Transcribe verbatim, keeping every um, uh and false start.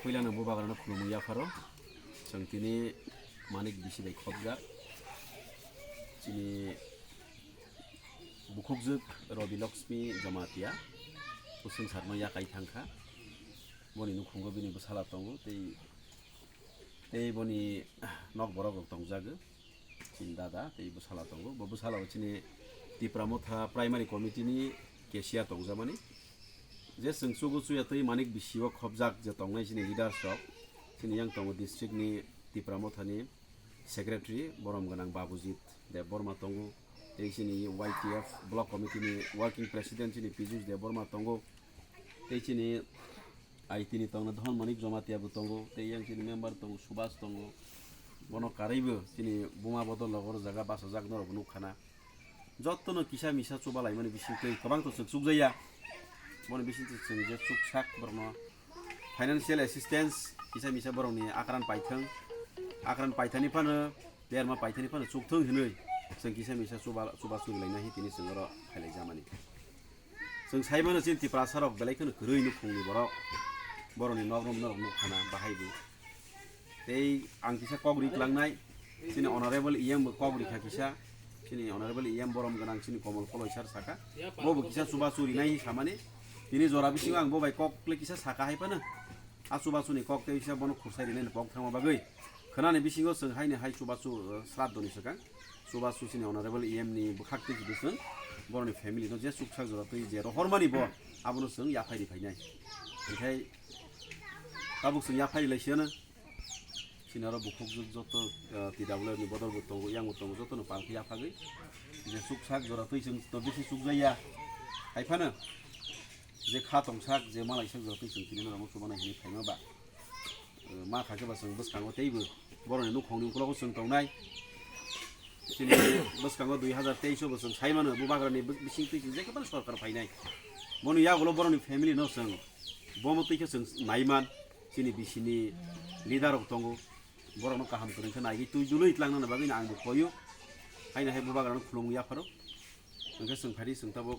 Puilano bubagrano khulumwi yapharo. Chwng tini Manik bisi bai khobjak. Chini bukhukjwk Robi Laxmi Jamatia. Bwswng sarno yakai thangkha. Boni nukhungo bini bwsala tongo tei, tei boni nok borok rok tongjago. Chini dada tei bwsala tongo. Bo bwsala o chini Tipra Motha Primary Committee ni cashier tongjamani. Je chwng chugo chuya tei Manik bisi o khobjak je tongnai chini leaders rok. Chini yang tongo district ni Tipra Motha ni secretary borom gwnang Babujit Debbarma tongo. Tei chini Y T F block committee ni working president chini Pijus Debbarma tongo. Tei chini I T ni tongna Dhon Manik Jamatia bo tongo, tei yang chini member tongo, Subhas tongo. Bono karwi bo chini buma bodol logo rwjaga bachajak norok bo nukha na. Jotto no kisa misa chuba laimani bisingtwi kwbang to chwk chukjaya. Boni bisingtwi chwng je chuksak borokno financial assistance kisa misa borokni akran paithwng, akran paithani phano derma paithani phano chukthwng hinwi chwng kisa misa chuba, chuba churi laina hi tini chwng oro phailai jamani. Chwng sai mano chini Tiprasa rok belai kheno kwrwi nukhungni borok. Borokni nok rom norok nukha na bahai bo. Tei ang kisa kok ri klangnai chini honorable E M bo kok ri kha kisa. Chini honorable E M borom gwnang chini Komol Koloi sir saka. Bo bo kisa chuba churi nai samani. Tini jora bisingo ang bo bai kok le kisa saka hai phano. A chubachu ni kok tei kisa bono khursa rinai ni kok thangma bagwi. Khwnani bisingo chwng haini hai chubachu, uh, sraddho ni swkang. Chubachu chini honorable E M ni bwkhak twi kibu chwng boroni family no je chuksak jora twi je rohormani bo abono chwng yaphai ri phainai. Hinkhe tabuk chwng yaphai ri lai siyano. Chini oro bukhukjwk joto, uh, T W F ni bodol bo tongo, yang bo tongo, joto no pal khe yaphagwi. Je chuksak jora twi chwng to bisi chukjaya. Hai phano je kha tongsak, je malaisak jora twi chwng tini norok no chubana hinwi phaima ba. Eh, ma kha khe ba chwng bwskango teibo boroni nukhungni ukologo chwng tongnai. Chini bwskango dui hazar teis o bo chwng sai mano, bubagrani bw-, bising twi chwng je khe phano sorkar phainai. Boni yagulo boroni family no chwng bomo twi khe chwng naiman, chini bisini leader rok tongo, borokno kaham kwrwng khe naigwi twi dului tlangnani bagwino ang bo koyo. Haino hai bubagrano khulumwi yapharo. Hwnkhe chwng phaidi chwng tabuk